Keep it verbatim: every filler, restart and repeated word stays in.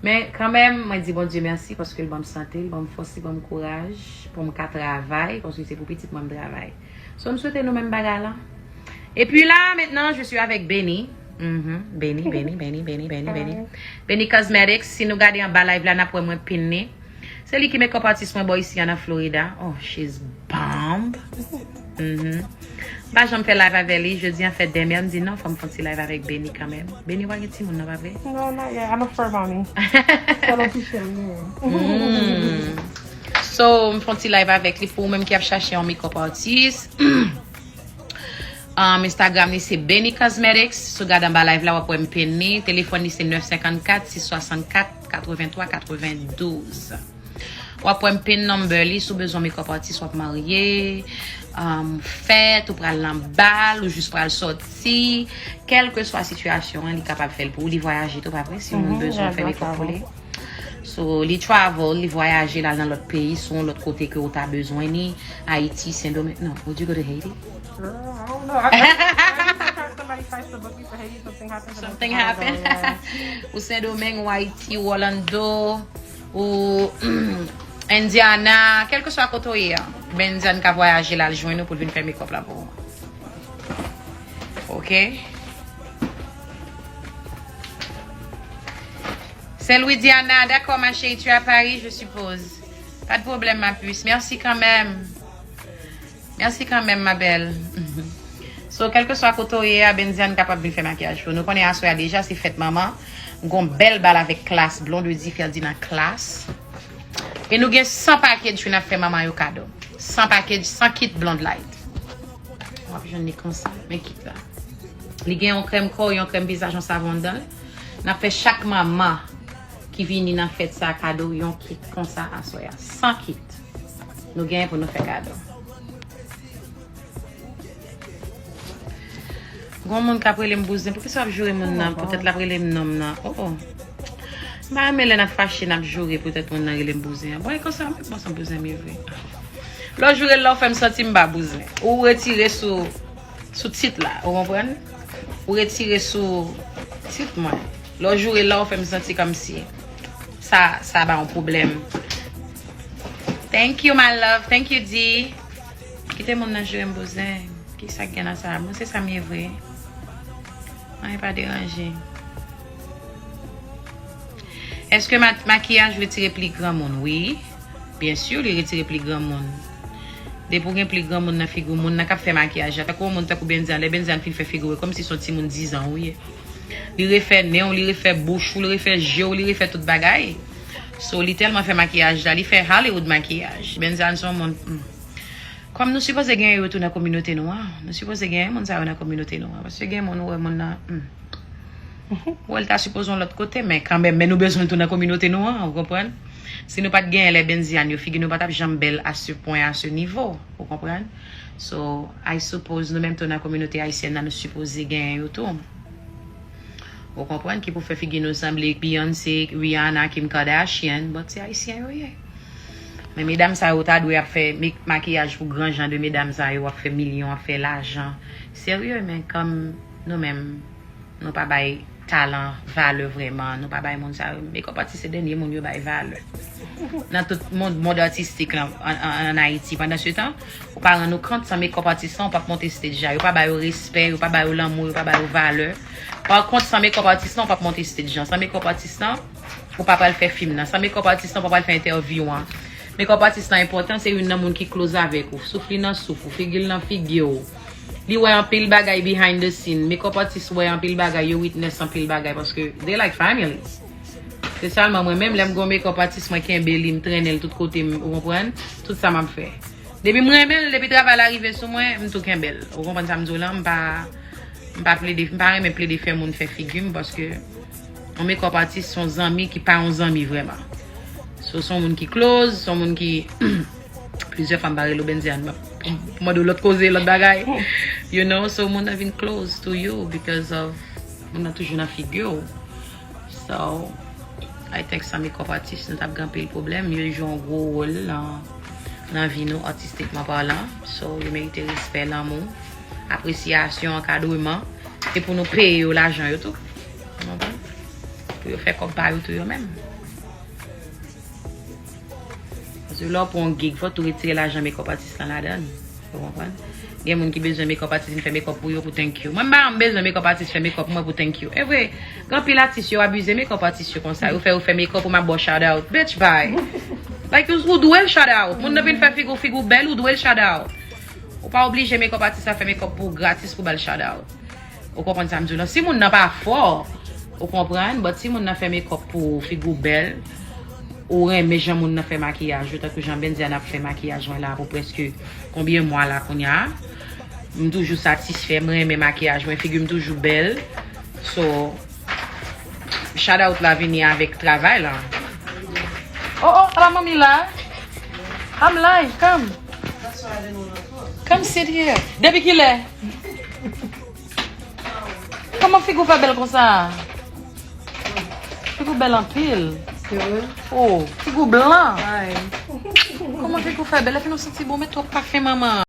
Men kanmenm, mwen di Bondye mèsi paske l ban m sante, l ban m fòs, li ban m kouraj pou m ka travay, paske se pou pitit mwen m travay. So, m swete nou menm bagay la. Epi la, mentnan, je suis avec Benny. Mhm. Benny, Benny, Benny, Benny, Benny, Benny. Benny Cosmetics. Si nou gade anba live la, n ap wè mwen pin li. Se li ki makeup artist mwen bò isi an nan Florida. Oh, she's bomb. Mhm. M pa janm fè live avè li. Jodi an fèt dèmè, m di non, fò m fè yon ti live avèk Benny kanmenm. Benny, w pa gen timoun non, pa vre? No, not yet. I'm a fur mommy. Selon ti chèn mwen. Mm. So, m fè yon ti live avèk li pou ou menm ki ap chache yon makeup artist. Um, Instagram li se Benny Cosmetics. Si w gade anba live la, w ap wè m pin li. Telefòn li se nèf senkannkat, sis swasannkat, katrevenntwa, katrevendouz. W ap wè m pin number li si w bezwen makeup artist, w ap marye, um, fèt, ou pral nan bal, ou jis pral sòti. Kèlkeswa sitiyasyon an, li kapab fè l pou ou. Li vwayaje tou, pa vre? Si yon moun Mhm, bezwen fè makeup pou li. So, li travel, li vwayaje, l al nan lòt peyi, si yon lòt kote ke ou ta bezwen li, Ayiti, Sendomeng. Non, would you go to Haiti? Girl, I don't know. I, I, I, every time somebody tries to book me for Haiti, something happens. Something happen. Ou Sendomeng, ou Ayiti, ou Orlando, ou Indiana, kèlkeswa kote ou ye a. Benzen ka vwayaje la, l jwenn ou pou l vin fè makeup la pou ou. Ok? Saint Louis Diana, d'accord ma chérie, tu es à Paris, je suppose. Pas de problème ma puce, merci quand même. Merci quand même ma belle. So, kèlkeswa kote w ye a, Benziane kapab vin fè makiyaj pou nou. Konnen aswè a deja se fèt manman. Gon bèl bal avèk Klass, Blondedy Ferdinand Klass. E nou gen san package pou n ap fè manman yo kado. San package, san kit Blonde Light. W ap jwenn li konsa, men kit la. Li gen yon krèm kò, yon krèm vizaj, yon savon anndan l. N ap fè chak manman ki vini nan fèt sa kado yon kit konsa aswè a. San kit. Nou genyen pou nou fè kado. Gon moun k ap rele m bouzen. Poukisa w ap joure moun nan? Poutèt l ap rele m nonm nan. Oh, oh. M pa renmen lè n ap fache, n ap joure poutèt moun nan rele m bouzen an. Bon, e konsa, m konsa bouzen m ye vre. Lè w joure l la, w fè m santi m pa bouzen. Ou retire sou, sou tit la, ou konprann? Ou retire sou tit mwen. Lè w joure l la, w fè m santi kòmsi sa, sa ba yon pwoblèm. Thank you, my love. Thank you, D. Kite moun nan joure m bouzen. Kisa k gen nan sa? Mwen se sa m ye vre. Anyen pa deranje. Èske ma-, makiyaj retire pli granmoun? Wi. Byen si, li retire pli granmoun. Depi w gen pli granmoun nan figi w, moun nan k ap fè makiyaj la, tankou yon moun tankou Benziane, lè Benziane fin fè figi w, e kòmsi se yon timoun dizan ou ye. Li refè nen w, li refè bouch ou, li refè je w, li refè tout bagay. So, li tèlman fè makiyaj la, li fè Hollywood makiyaj. Benziane se yon moun, hmm. Kòm nou sipoze genyen yo tou nan kominote nou an, nou sipoze genyen moun sa yo nan kominote nou an. Paske gen moun ou wè moun nan, hmm. Ou wè l ta sipoze yon lòt kote, men kanmenm, men nou bezwen l tou nan kominote nou an, ou konprann? Si nou pa t genyen lè Benziane yo, figi nou pa t ap janm bèl à ce point, à ce niveau, ou konprann? So, I suppose nou menm tou nan kominote ayisyèn nan, nou sipoze genyen yo tou. Ou konprann? Ki pou fè figi nou sanble Beyoncé, Rihanna, Kim Kardashian, but se ayisyen yo ye. Men medam sa yo ta dwe ap fè mek-, makiyaj pou gran jan de medam sa yo ap fè milyon, ap fè lajan. Serye, men kòm nou menm, nou pa bay talan valè vrèman, nou pa bay moun sa yo. Makeup artist se dènye moun yo bay valè. Nan tout mond, mond artistik lan, an, an, an Ayiti. Pandan se tan, ou pa rann ou kont, san makeup artist lan, ou p ap monte stage la. Yo pa ba yo respè, yo pa ba yo lanmou, yo pa ba yo valè. Pa kont, san makeup artist lan, ou p ap monte stage lan. San makeup artist lan, ou pa pral fè fim nan. San makeup artist lan, ou pa pral fè entèvyou an. Makeup artist lan enpòtan, se youn nan moun ki close avèk ou. Souf li nan souf ou, figi l nan figi w. Li wè anpil bagay behind the scene. Makeup artist wè anpil bagay, yo witness anpil bagay, paske they like families. Espesyalman mwen menm, lè m gon makeup artist, mwen kenbe li, m trennen l tout kote m, ou konprann? Tout sa m ap fè. Depi m renmen l, depi travay la rive sou mwen, m tou kenbe l. Ou konprann sa m di w lan? M pa, m pa plede, m pa renmen plede fè moun fè figi m, paske yon makeup artist se yon zanmi ki pa yon zanmi vrèman. So, se yon moun ki close, se yon moun ki, plizyè fwa m pa rele w Benziane, m ap mande w lòt koze, lòt bagay. You know, so moun nan vin close to you because of moun nan toujou nan figi w. So, I think san makeup artist, nou t ap gen anpil pwoblèm. Yo jwe yon gwo wòl nan, nan vi nou, atistikman palan. So, yo merite respè, lanmou, apresyasyon, ankadreman. E pou nou peye yo lajan yo tou. Ou konprann? Yo fè kòb pa yo tou yo menm. Paske lè w pran yon gig, fò tou retire lajan makeup artist lan ladan l. Ou konprann? Gen moun ki bezwen makeup artist vin fè makeup pou yo pou thank you. Mwen m pa janm bezwen makeup artist fè makeup mwen pou thank you. E vre, gen anpil atis yo abize makeup artist yo konsa. Yo fè yo fè makeup ou m ap ba w shout out. Bitch, bye. Like, ou, ou dwe l shout out. Moun nan vin fè figi w, figi w bèl, ou dwe l shout out. Ou pa oblije makeup artist la fè makeup pou w gratis pou ba l shout out. Ou konprann sa m di w lan? Si moun nan pa fò, ou konprann, but si moun nan fè makeup pou ou, figi w bèl, ou renmen jan moun nan fè makiyaj ou, tankou jan Bendiana ap fè makiyaj mwen la pou prèske konbyen mwa la kounye a, m toujou satisfè, m renmen makiyaj mwen, figi m toujou bèl. So, shout out la vini avèk travay la. Oh, oh, ala manmi la. I'm live, come. Come sit here. Depi kilè? Kòman figi w fè bèl konsa? Figi w bèl anpil. Se vre? Oh, figi w blan. Ay. Kòman figi w fè bèl? Epi nou santi bon, met twòp pafen manman.